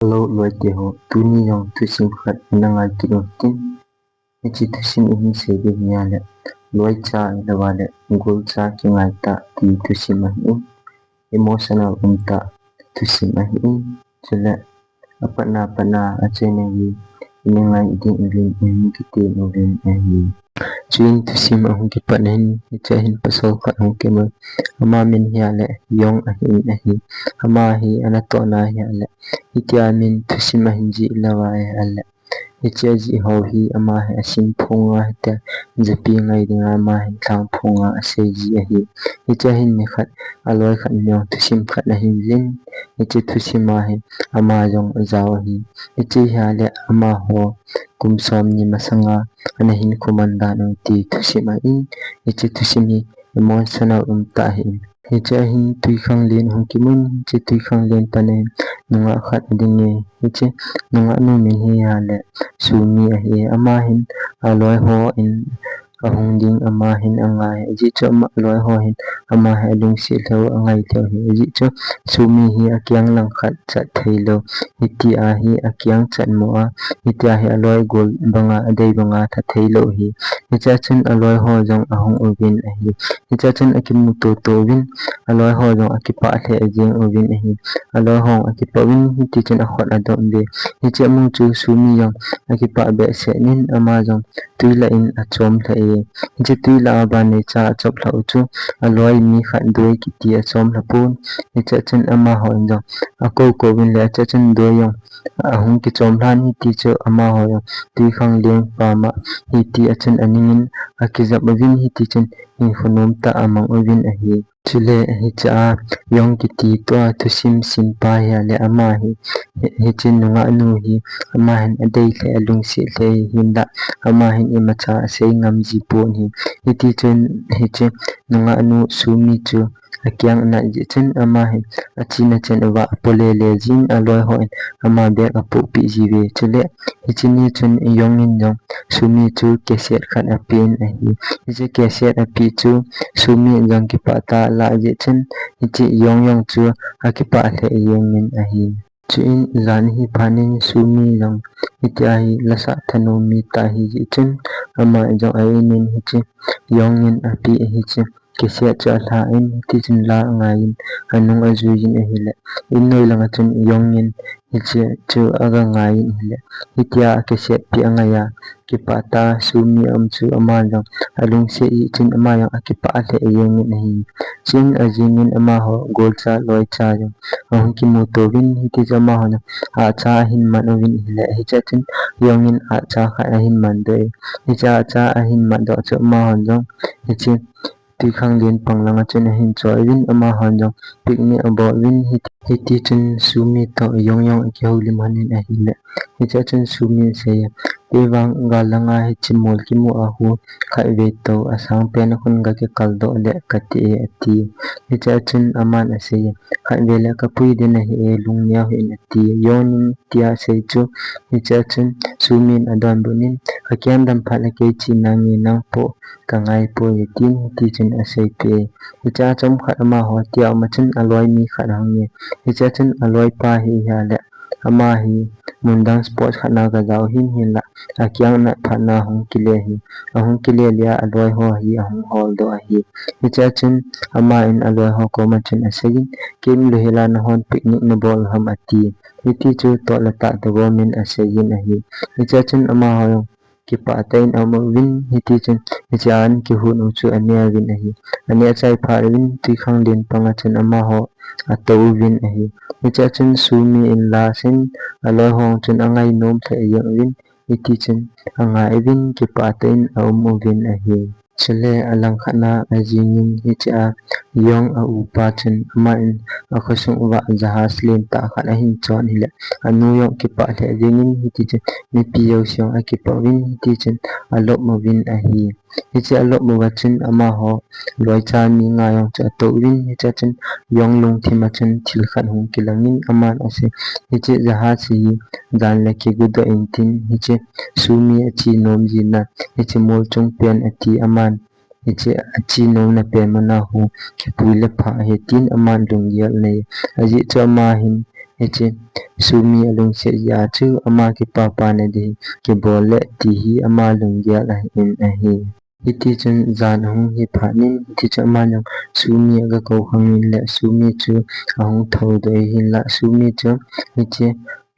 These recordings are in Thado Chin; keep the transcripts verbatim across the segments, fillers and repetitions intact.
Hello, loite ho, tuni jong thusim khat ina ngai kit u hitin. Hiche thusim ihin sei ding hi ahile, loicha ahilou le golcha kingai tah ti thusim ahin, emotional umtah thusim ahin. Chule apatna patna achaina hi ina ngai ding uvin, ihin kiti uvin ahi. Chuin thusim ahung kipat hin, hiche hin pasal khat hung kimu. Ama min hi ahile Yong ahin ahi. Ama hi anatohna hi ahile, hitia min thusim ahin jih lou a ahile, hiche ajih ho hi ama hi asim phunga hitia japi ngai dinga ama hin lhang phunga asei ji ahi. Hiche hin nikhat aloi khat in jong thusim khat ahin jih in, hiche thusim a hin ama jong ajao ahi. Hiche hi ahile amaho kum somni masanga ana hinkho man dan u ti thusim ahin, hiche thusim hi emotional umtah ahin. Hiche a hin twikhanglen hung kimun, hiche twikhanglen pan a hin nungah khat ading e. Hiche nungah nu min hi ahile Sumi ahi. Ama hin aloi ho in ahung ding ama hin angai. Ajeh chu ama, aloi ho hin ama hi alungset lheh u, angai lheh u ahi. Ajeh chu Sumi hi akiang langkhat chat thei lou. Hitia hi akiang chat mo a, hitia hi aloi gol banga, adei banga tha thei lou ahi. Hichea chun aloi ho jong ahung uvin ahi. Hichea chun akimu toto uvin, aloi ho jong akipah lheh jeng uvin ahi. Aloi ho akipah uvin, hiti chun akhut adom uve. Hichea mu chu Sumi jong akipah behseh in ama jong twi lah in achom lheh e. Hiche twi lah a ban neicha achop lhah u chu aloi mi khat Doi kiti achom lha pon. Hichea chun amaho in jong akou kou uvin le, hichea chun Doi jong ahung kichom lhan, hiti chu amaho jong twikhanglen pam a hiti a chun aning in akijap uvin, hiti chun hinkho nom tah amang uvin ahi. Chule hichea Yong kiti tua thusim simpa hi ahile ama hi, hi, hiche nungah nu hi ama hin adei lheh, alungset lheh hinlah ama hin imacha asei ngam ji pon ahi. Hiti chun hiche nungah nu Sumi chu akiang anat jeh chun ama hin achena chen uva apo lele jin, aloi ho in ama bag apohpeh ji uve. Chule hiche ni chun Yong in jong Sumi chu cassette khat apen ahi. Hiche cassette apeh chu Sumi in jong kipah tah a alah jeh chun hiche Yong jong chu akipah lheh jeng in ahi. Chuin jan hi phat in Sumi jong hitia hi lasah thanom mi tah ahi jeh chun ama jong a-in in hiche Yong in apeh hiche cassette chu alha in, hiti chun la angai in anung ajui in ahile, in noi langa chun Yong in hiche chu aga ngai in ahile, hitia cassette peh angai a kipah tah a Sumi aum chu ama jong alungset jeh chun ama jong akipah lheh jeng in ahi. Chuin ajing in amaho golcha loicha jong ahung kimuto uvin, hiti chun amaho jong ahcha ahin man uvin ahile, hichea chun Yong in ahcha khat ahin man doh e. Hichea ahcha ahin man doh chu amaho jong hiche twikhanglen pang langa chun ahin choi uvin, amaho jong picnic abol uvin, hiti, hiti chun Sumi toh Yong jong akihoulim lhon in ahile, hichea chun Sumi in asei e, kei vang gal langa hiche mol kimu a hu khatvei tou asang pen a khun ga kikal doh le kati e, ati. Hichea chun aman asei e, khatvei le kapui ding ahi e, lungneo hih in, ati. Yong in tia asei chu, hichea chun Sumi in adonbut in, kakeng dam phat le kei chena nge nang po kangai poi, atin, hiti chun aseipeh e. Hichea chomkhat amaho tia um a chun aloi mi khat ahung e. Hichea chun aloipa hi ahile, ama hi mundang sports khat na gajao him hinlah, akiang anat phat na ahung kile ahi. Ahung kile le a aloi ho hi ahung holdoh ahi. Hichea chun ama in aloi ho koma chun asei in, kei um lou hela nahon picnic nabol u ham, ati. Hiti chu toh le tah tobang in asei in ahi. Hichea chun amaho jong kipah tah in aum uvin, hiti chun hichea an kihon u chu ane uvin ahi. Ane achai phat uvin twikhanglen panga chun amaho atou uvin ahi. Hichea chun Sumi in la asin, aloi ho chun angainom lheh jeng uvin, hiti chun angai uvin kipah tah in aum uvin ahi. Chule alangkhat na ajing in hichea Yong a upa chun aman akhosung uva jahaz lentah khat ahin chon ahile, anu jong kipah lheh jeng in, hiti chun mipi jouse jong akipah uvin, hiti chun alop uvin ahi. Hiche alop uva chun amaho loicha mi nga jong chu atou uvin, hichea chun Yong lungthim a chun thil khat hung kilang in aman asei, hiche jahaz hi jan le kigu doh in tin, hiche Sumi ache nom jin a, hiche mol chung pen ati, aman hiche ache nomna pen mun a hu kipui le phah ahi tin aman lunggel anei. Ajeh chu ama hin Hiche Sumi alungset jeh a chu ama kipah pah nading kibol le ti hi ama lunggel ahin ahi. Hiti chun jan ahung hi phat in, hiti chun ama jong Sumi aga kou khang in le Sumi chu ahung thoudoh in hinlah Sumi chu hiche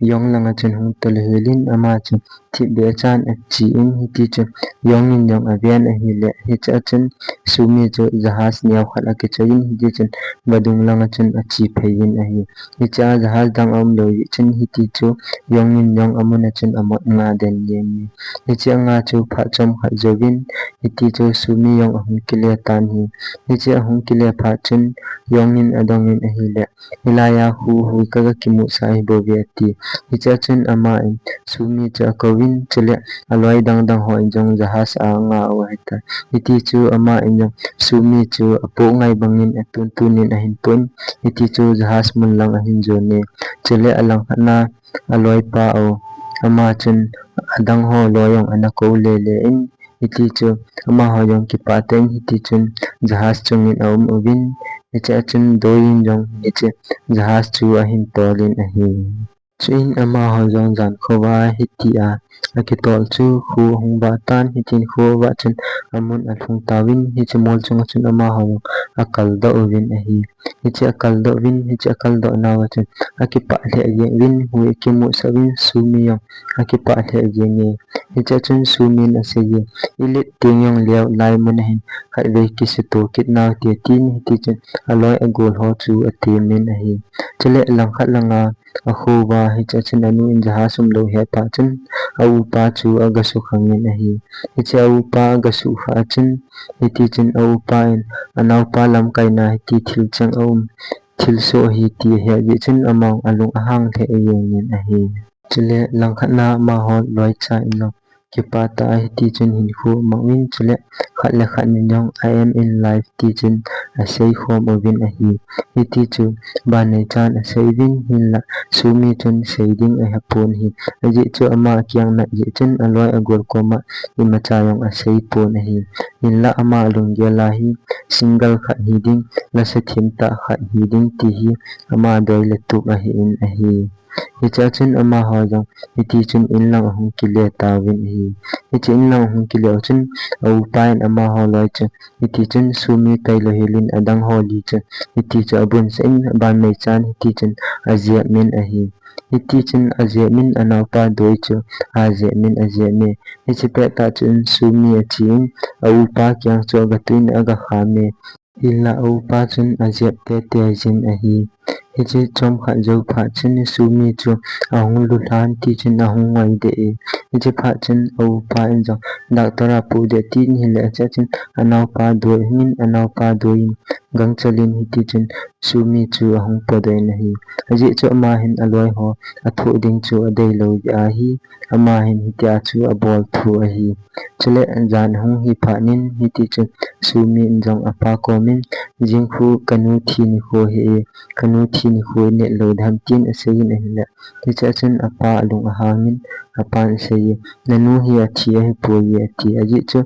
Yong langa chun hung tol hel in ama chu thipbeh chan ache in hiti chun Yong in jong aven ahile hiche a chun Sumi chu jahas neo khat akichoi in hiti chun vadung langa chun ache phei in ahi. Hiche a jahas dang aum lou jeh chun hiti chu Yong in jong amun a chun amot nga den jeng e. Hiche anga chu phat chomkhat jouvin hiti chu Sumi jong ahung kile tan ahi. Hiche ahung kile phat chun Yong in adong in ahile, hilai a khu hui kaga kimusah ahi bouve ati. Hiche a chun ama in Sumi chu akouvin chule aloi dang dang ho in jong jahas a anga u ahitai. Hiti chu ama in jong Sumi chu apoh ngai bangin atuntun in ahin pon. Hiti chu jahas mun lang ahin jon e. Chule alangkhat na aloipa u ama chun adang ho loi jong ana kou lele in hiti chu amaho jong kipah tah in hiti chun jahas chungin aum uvin hiche a chun Doi in jong hiche jahas chu ahin tol in ahi. Chuin amaho jong jan khova hitia akitol chu khu ahung vah tan hitin khu avah chun amun alhung tauvin hiche mol chunga chun amaho jong akaldoh uvin ahi. Hiche akaldoh uvin hiche akaldoh nauva chun akipah lheh jeng uvin hui akimusah uvin Sumi jong akipah lheh jeng e. Hiche a chun Sumi in asei e, ilet teng jong leo lai mun ahin khatvei kisuto kit nau te tin hiti chun aloi agol ho chu atem in ahi. Chule langkhat langa akhova hiche a chun anu in jahas umlou ahet phat chun aupa chu aga sukhang in ahi. Hiche aupa aga sukha a chun hiti chun aupa in anaopa lamkaina hiti thil chang aum thilsoh ahi ti ahet jeh chun amang alung ahang lheh jeng in ahi. Chule langkhat na amaho loicha in jong kipah tah a hiti chun hinkho amang uvin chule khat le khat in jong I am in life ti chun asei khom uvin ahi. Hiti chu banei chan asei uvin hinlah Sumi chun sei ding ahepon ahi. Ajeh chu ama akiang nat jeh chun aloi agol koma imacha jong asei pon ahi. Hinlah ama alunggel a hi single khat hiding, lasa themtah khat hiding ti hi ama doi le tup ahin ahi. Hiche a chun amaho jong hiti chun inlang ahung kile tauvin ahi. Hiche inlang ahung kile u chun aupa in amaho loi chu hiti chun Sumi tailou hel in adang ho li chu hiti chu abunsah in banei chan hiti chun ajep in ahi. Hiti chun ajep in anaopa Doi chu ajep in ajep e. Hiche pettah chun Sumi ache in aupa kiang chu agatun in agakham e. Hinlah aupa chun ajep teitei jin ahi. Hiche chomkhat jou phat chun Sumi chu ahung lulhan ti chun ahung ngaideh e. Hiche phat chun aupa in jong doctor a pudeh tin hile hiche a chun anaopa Doi ahung in anaopa Doi in gangchel in hiti chun Sumi chu ahung podoh in ahi. Ajeh chu ama hin aloi ho athoh ding chu adeilou jeh ahi. Ama hin hitia chu abol thu ahi. Chule jan ahung hi phat in hiti chun Sumi in jong apa komin jingkhu kanu thi nikho ahi e, kanu thi nikho inetlou dem tin asei in ahile hiche a chun apa alung ahang in apan asei e, nanu hi athi ahipoi e ati. Ajeh chu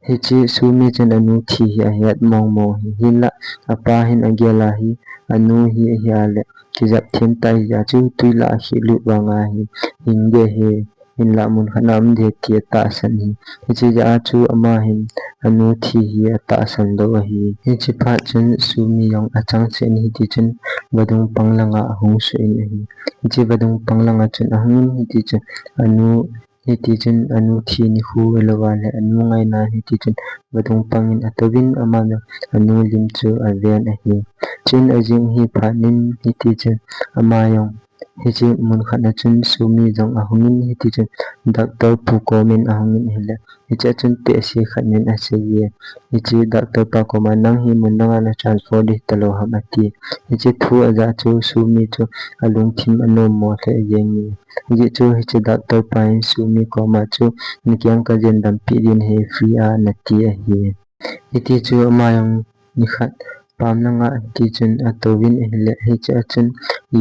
hiche Sumi chun anu thi hi ahet mong mong ahi. Hinlah apa hin agel a hi anu hi ahia le kijap themtah ahia chu twi lah a akhihlut vang ahi hing ding ahi. Hinlah mun khat na um ding ahi ti atahsan ahi. Hiche jeh a chu ama hin anu thi hi atahsan lou ahi. Hiche phat chun Sumi jong achang cheh in hiti chun vadung pang langa ahung suh in ahi. Hiche vadung pang langa chun ahung in hiti chun anu hiti chun anu thi nikho ahilouva le anu ngaina hiti chun vadung pang in atouvin ama jong anu lim chu aven ahi. Chuin ajing hi phat in hiti chun ama jong hiche mun khat na chun Sumi jong ahung in hiti chun doctor pu komin ahung in ahile hiche a chun tehse khat in asei e. Hiche doctor pa koma nang hi mun dang a na transfer ding talou ham ati. Hiche thu ajah chu Sumi chu alungthim anom mo lheh jeng e. Hijeh chu hiche doctor pa in Sumi koma chu nakiang kajen dampi ding ahi free a nati ahi. Hiti chu ama jong nikhat pam langa hiti chun atouvin ahile hiche a chun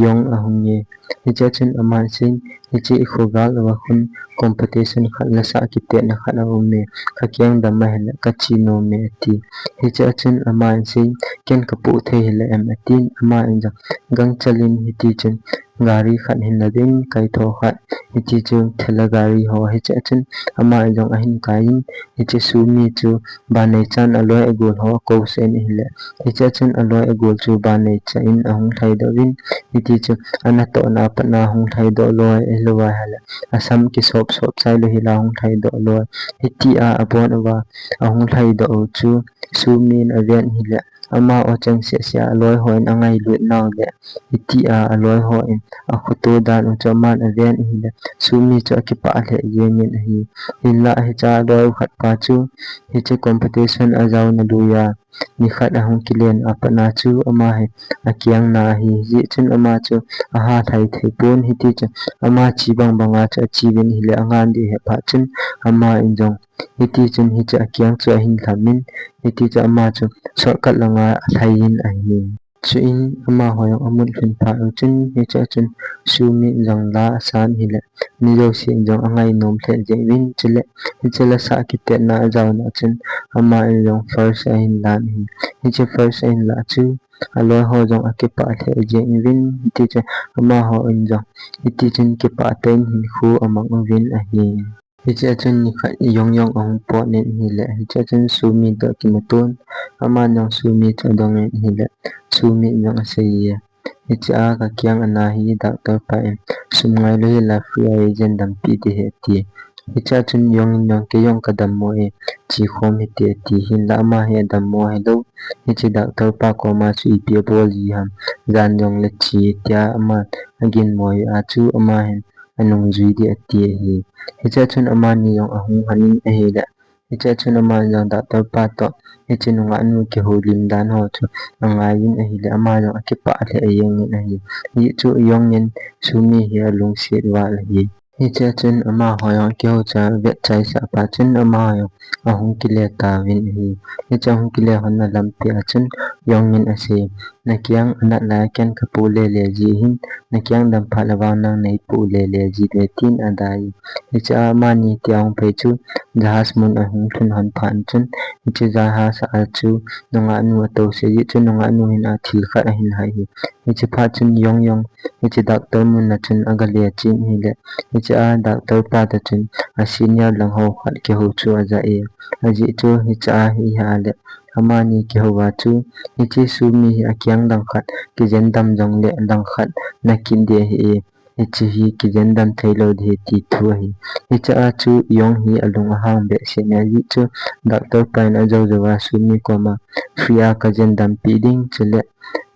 Yong ahung e. Hichea chun aman aseiyin, hiche i khogal uva khun competition khat, lasa kitetna khat aume, ka kiang dam ahile ka che nom e ati. Hichea chun aman aseiyin, ken ka poh thei hile em atin, aman jong gangchel in hiti chun gari khat hin la din, kaitho khat, hiti chun thela gari ho, hichea chun aman jong ahin kai in, hiche Sumi chu banei chan aloi agol ho akou sah in ahile, hichea chun aloi agol chu banei chan ahung lhaidoh uvin, hiti chu anatohna a pat na hung lhaidoh loi, ahilou ahile asam kisop sop chai lou hila hung lhaidoh loi. Hitia abon uva ahung lhaidoh u chu Sumi in aven ahile, ama o cheng seh seh a aloi hon angailut nau le, hitia aloi hon akhoto dan u chu aman aven ahile, Sumi chu akipah lheh jeng in ahi. Hinla hichea aloi u khat pa chu hiche competition ajaona lui a nikhat ahung kile na a pat na chu ama hi akiang na ahi. Hijeh chun ama chu aha lhai thei pon, hiti chun ama che bang bang a chu ache uvin ahile, angan ding ahe phat chun aman jong hiti chun hiche akiang chu ahin lham in, hiti chun ama chu shortcut langa alhai in ahi. Chuin amaho jong amun lhun phat u chun, hichea chun Sumi in jong la asan ahile, mi jousen jong angainom lheh jeng uvin, chule hiche lasa kitetna ajaona chun aman jong first ahin lan ahi. Hiche first ahin lah chu aloi ho jong akipah lheh jeng uvin, hiti chun amaho in jong hiti chun kipah tah in hinkho amang uvin ahi. Hichea chun nikhat Yong jong ahung pot in ahile, hichea chun Sumi toh akimu ton, aman jong Sumi chu adong in ahile, Sumi in jong aseiye, hichea ka kiang ana hi doctor pa in sum ngailou hila free a eijen dampi ding ahi ati. Hichea chun Yong in jong, kei jong kadammo e, che khom hite ati. Hinla ama hi adammo ahilou, hiche doctor pa koma chu ipi abol ji ham, jan jongle che tia aman aginmo a chu ama hin anung jui ding ati ahi. Hichea chun amani jong ahung han in ahile, hichea chun aman jong doctor pa toh hiche nungah nu kihoulim dan ho chu angai in ahile, ama jong akipah lheh jeng in ahi. Hijeh chun Yong in Sumi hi alungset val ahi. Hichea chun amaho jong akihou chu avet chai sah phat chun amaho jong ahung kile tauvin ahi. Hichea ahung kile lhon na lampi a chun Yong in asei, na kiang anat lai a ken kapoh lele ji hin, na kiang dam phat le vang nang neipoh lele ji ding tin adai. Hichea amani tia ahung phei chu jahaz mun ahung lhun lhon phat chun, hiche jahaz a chu nungah nu atousah jeh chun nungah nu hin athil khat ahin hai hi. Hiche phat chun Yong jong hiche doctor mun a chun agale chen ahile, hichea doctor pa toh chun asenior lang ho khat kihou chu aja e. Ajeh chu hichea hi ahile, amani kihou a chu hiche Sumi hi akiang dang khat kijen dam jongle dang khat na kit ding ahi e, hiche hi kijen dam theilou ding ahi ti thu ahi. Hichea chu Yong hi alung ahang behseh in, ajeh chu doctor pa in ajou jouva Sumi koma free a kajen dampi ding, chule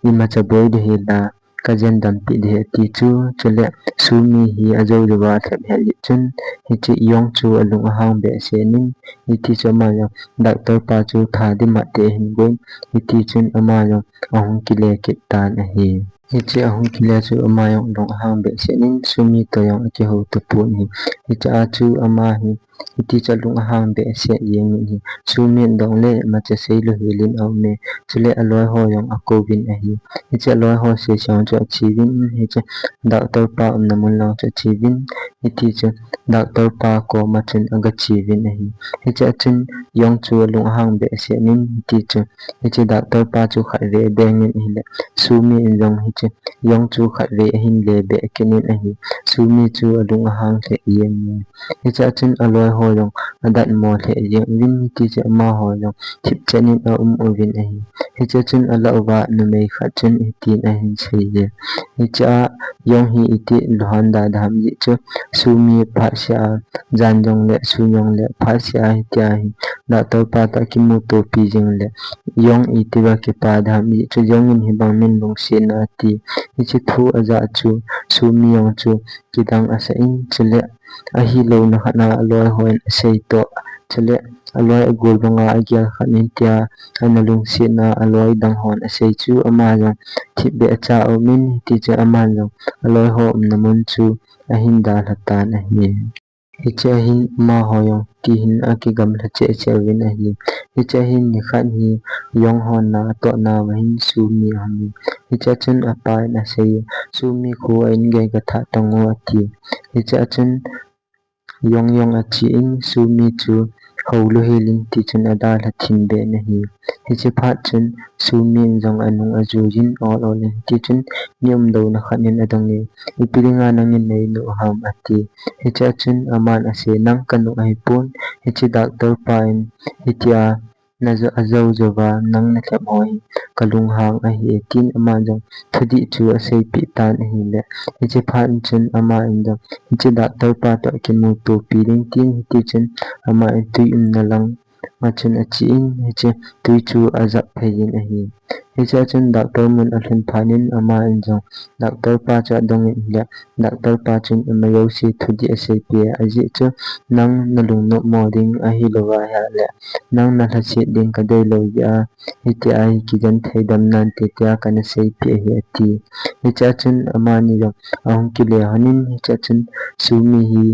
imacha boi ding hila kajen dampi ding ahi ati chu, chule Sumi hi ajou jouva alhep het jeh chun, hiche Yong chu alung ahang behseh in, hiti chun ama jong doctor pa chu tha dimat tah in ahin gon, hiti chun ama jong ahung kile kit tan ahi. Hiche ahung kile chu ama jong alung ahang behseh in, Sumi toh jong akihou tapon ahi. Hichea chu ama hi hiti chun alung ahang behseh jeng in ahi. Sumi in dongle imacha seilou hel in aume, chule aloi ho jong akouvin ahi. Hiche aloi ho sese jong chu ache uvin, hiche doctor pa umna mun lang chu ache uvin, hiti chun doctor pa koma chun agache uvin ahi. Hichea chun Yong chu alung ahang behseh in, hiti chun hiche doctor pa chu khatvei abeng in ahile, Sumi in jong hiche Yong chu khatvei ahin le beh kit in ahi. Sumi chu alung ahang lheh jeng in, hichea chun aloi ho jong adatmo lheh jeng uvin, hiti chun amaho jong thipchet in aum uvin ahi. Hichea chun alah uva numei khat chun hitin ahin seiye, hichea Yong hi iti lunghan da dam ham jeh chu, Sumi phatseh a jan jongle sun jongle phatseh a hitia hi doctor pa toh akimutopi jeng le, Yong iti va kipa dam ham jeh chu, Yong in hibang min lungsetna ati, hiche thu aja chu Sumi jong chu kidang asah in, chule ahilouna khat na aloi hon asei toh, chule aloi agol banga agel khat in tia ana lungsetna aloi dang hon asei chu, ama jong thipbeh acha um in, hiti chun ama jong aloi ho umna mun chu ahin dalha tan ahi. Hichea hin amaho jong tihin akigamla cheh cheh uvin ahi. Hichea hin nikhat hi Yong hon na atohna uva hin Sumi ahungin. Hichea chun apa in aseiye, Sumi khu a in gei gathah tang o ati. Hichea chun Yong jong achen Sumi chu houlu hel in tichun adalha thim be in ahi. Hiche phat chun Sumi in jong anung ajuiyin ol ol in tichun mi umdouna khat in adongin, ipi dinga nangin nei nuh ham ati. Hichea chun aman asei, nang kanuh ahipon, hiche doctor pa in hitia najou ajou jouva nang nalhep ho hi kalunghang ahi e, tin aman jong thudih chu aseipeh tan ahile. Hiche phat in chun aman jong hiche doctor pa toh kimutopi ding tin hitichun aman tui umna lang ma chun achen hiche tui chu ajap phei in ahi. Hichea chun doctor mun alhun phat in aman jong doctor pa chu adongin ahile. Doctor pa chun ima jouse thudih aseipeh e, ajeh chu nang nalung nopmo ding ahilouva ahile nang nalhaset ding kadeilou jeh a hitia hi kijen thei dem nante tia kana seipeh ahi ati. Hichea chun amani jong ahung kile lhonin hichea chun Sumi hi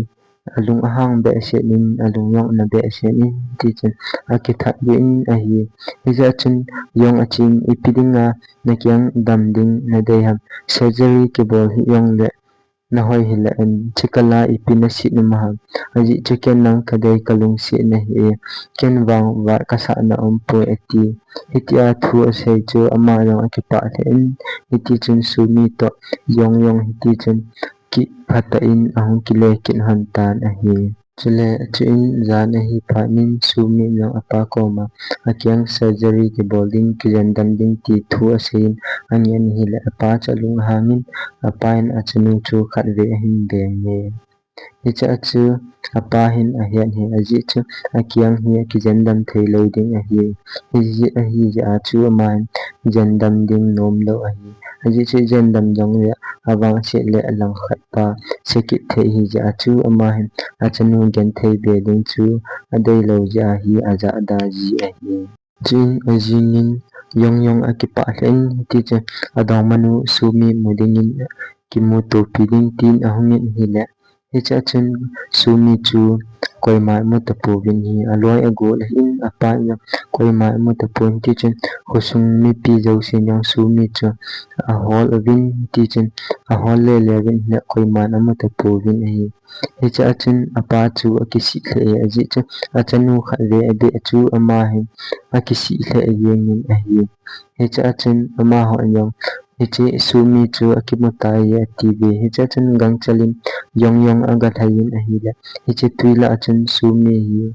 alung ahang behseh in, alung jong ana behseh in, tichun akithat jin ahi. Hichea chun Yong achen, ipi dinga nakeng dam ding nadei ham, surgery kibol hih jongle nahoi hile, hiche kal a ipi naset nom ham, ajeh chu ken nang kadei kalungset nahi e, ken vang vat kasahna umpoi ati. Hitia thu asei chu ama jong akipah lheh in, hitichun Sumi toh Yong jong hitichun kiphatah in ahung kile kit lhon tan ahi. Chule chuin jan ahi phat in Sumi in jong apa koma akeng surgery kibol ding, kijen dam ding ti thu aseiyin angen ahile apa chu alung ahangin apa in achanu chu khatvei ahin beng e. Hichea chu apa hin ahet e, ajeh chu akeng hi akijen dam thei lou ding ahi. Hijeh, ahijeh a chu ama hin jen dam ding nomlou ahi. Ajeh chu jen dam jongle avangset le alangkhat pa se kit thei ahijeh a chu ama hin achanu genthei be ding chu adeilou jeh a hi ajahda ji ahi. Chuin ajingin Yong jong akipah lheh in, hitichun adongmanu Sumi mu dingin kimutopi ding tin ahungin ahile. Hichea chun Sumi chu koima imu tapouvin ahi, aloi agol ahin, apa in jong koima imu tapouvin, tichun khosung mipi jousen jong Sumi chu ahol uvin, tichun ahol lele uvin ahile koiman amu tapouvin ahi. Hichea chun apa chu akisih lheh e, ajeh chu achanu khatvei abeh chu ama hin akisih lheh jengin ahi. Hichea chun amaho in jong hiche Sumi chu akimu tai e atiuve. Hichea chun gangchel in Yong jong agalhai in ahile, hiche twi lah a chun Sumi hi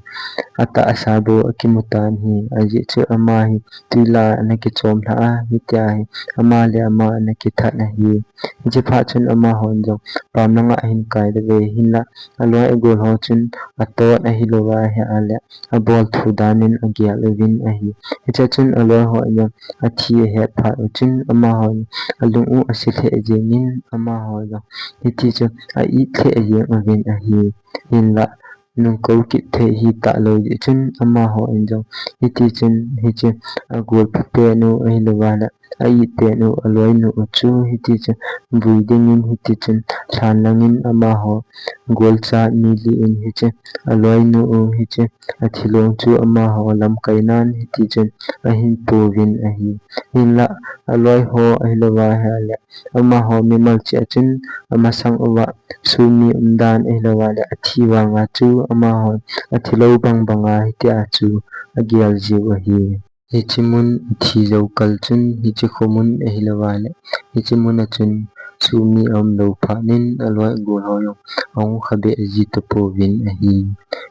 atahsa bou akimu tan ahi. Ajeh chu ama hi twi lah a ana kichom lhah a, hitia hi ama le ama ana kithat ahi. Hiche phat chun amahon jong pam langa ahin kai tauve, hinlah aloi agol ho chun atot ahilouva ahile abol thu danin agel uvin ahi. Hichea chun aloi hon jong athi ahet phat uchun amahon alung u ase lheh jengin amaho jong hitichun a-it lheh jeng uvin ahi. Hinlah nungko kit thei hita lou jeh chun amahon jong hitichun hiche agol phapen u ahilouva le a-it pen u, aloinu u chu hitichun vui dingin hitichun lhan langin amaho golcha mi li in hiche aloinu u hiche athilong chu amaho lamkai nan hitichun ahin pouvin ahi. Hinlah aloi ho ahilouva ahile amaho mimal cheh a chun amasang uva Sumi umdan ahilouva le athi vanga chu amahon athilou bang banga hitia chu agel jiu ahi. Hiche mun athi jou kal chun hiche khomun ahilouva le hiche mun a chun Sumi aumlou phat in aloi agol ho jong ahung khabeh ji tapouvin ahi.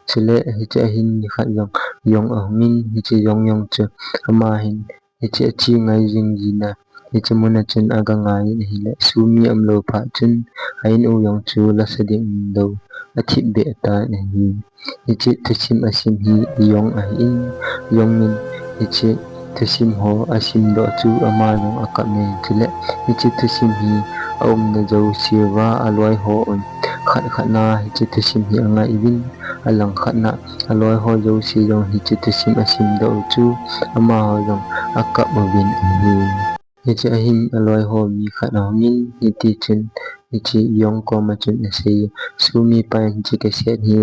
Chule hiche a hin nikhat jong Yong ahungin hiche Yong jong chu ama hin hiche ache ngai jing jin a hiche mun a chun aga ngai in ahile Sumi aumlou phat chun a in u jong chu lasa ding umlou athip beh tan ahi. Hiche thusim asim hi Yong ahin, Yong in hiche thusim ho asimdoh chu ama jong akap e. Chule hiche thusim hi aumna jouse uva aloi ho un khat khat na hiche thusim hi angai uvin, alangkhat na aloi ho jouse jong hiche thusim asimdoh u chu amaho jong akap uvin ahi. Hiche ahin aloi ho mi khat ahungin, hiti chun, hiche Yong koma chun asei, Sumi pan hiche cassette hi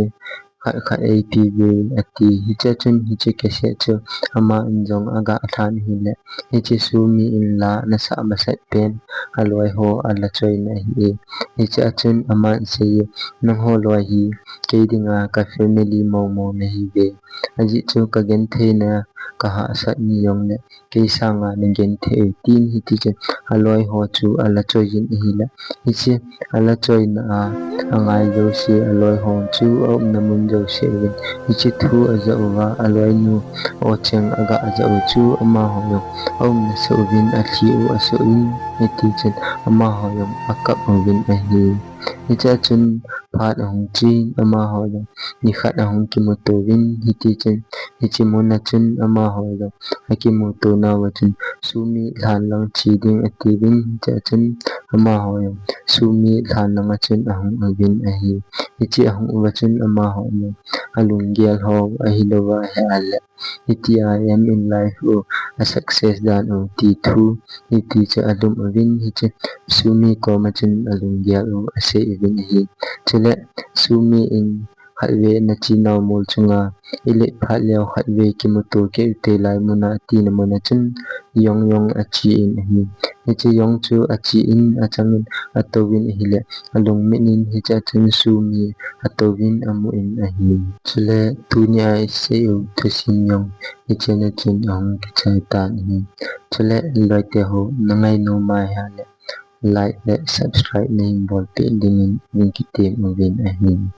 khat khat eipe uve ati. Hiche chun hiche cassette chu aman jong aga lhan ahile, hiche Sumi in la anasah masat pen aloi ho ala choina ahi. Hiche a chun aman asei, nangho loi hi kei dinga ka family momo nahiuve. Ajeh chu kagentheina kahahsat ni jongle kei sanga nagenthei u, tin hiti chun aloi ho chu ala choijin ahile, hiche ala choina a angai jouse aloi ho chu aumna mun jouse uvin hiche thu ajah uva, aloinu ocheng aga jah u chu amaho jong aumna soh uvin alhi u asoh in, hiti chun amaho jong akap uvin ahi. Hiche a chun phat ahung chen amaho jong nikhat ahung kimuto uvin, hiti chun hiche muna chun amaho jong akimuto nauva chun Sumi lhan lang che ding atiuvin, hiche a chun amaho jong Sumi lhan langa chun ahung uvin ahi. Hiche ahung uva chun amaho jong alunggel ho ahilouva ahile, hitia aim in life u asuccess dan u ti thu, hiti chu alum uvin, hiche Sumi koma chun alunggel u asei uvin ahi. Chule Sumi in khatvei nachenau mol chunga ilet phat leu khatvei kimuto kit u te lai muna atina muna chun Yong jong ache in ahi. Hiche Yong chu ache in achangin atouvin ahile, alungmin in hiche a chun Sumi atouvin amun ahi. Chule tunia isei u thusim jong hichena chun ahung kichai tan ahi. Chule loite ho, nangai nom ahile like le subscribe nahin bolpeh dingin ning kitem uvin ahi.